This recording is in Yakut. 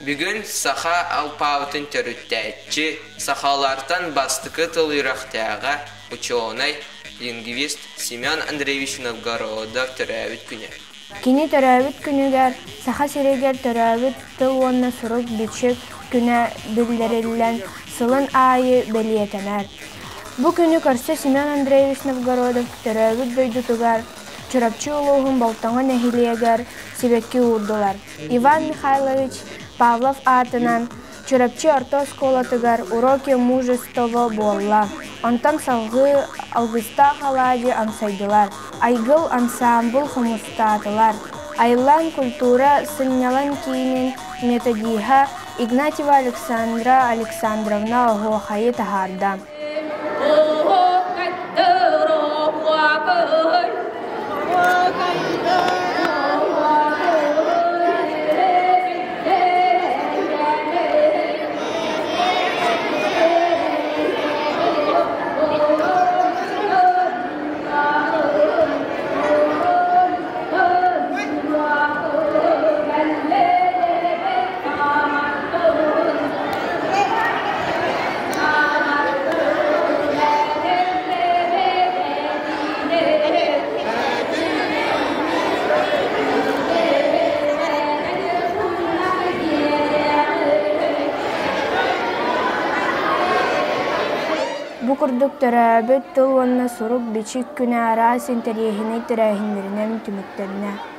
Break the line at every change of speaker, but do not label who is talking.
Бүгүн саха алпаабытын төрүттээччи, сахалартан бастакы тыл үөрэхтээҕэ, учуонай, лингвист Семен Андреевич Новгородов төрөөбүт күнэ.
Кини төрөөбүт күнүгэр Саха сиригэр төрөөбүт тыл уонна сурук-бичик күнэ биллэриллэн сылын аайы бэлиэтэнэр. Бу күнү көрсө Семен Андреевич Новгородов төрөөбүт дойдутугар Чурапчы улууһун Болтоҥо нэһилиэгэр сибэкки уурдулар. Иван Михайлович Павлов аатынан Чурапчы орто оскуолатыгар «Уроки мужества» буолла. Онтон салгыы алгыстаах алаадьы амсайдылар, Айгыл ансаамбыл хомустаатылар. Айлаан культура сынньалаҥ киинин методиһа Игнатьева Александра Александровна оһуохайы таһаарда. Бу курдук төрөөбүт тыл уонна сурук-бичик күнэ араас интэриэһинэй тэрээһиннэринэн түмүктэннэ.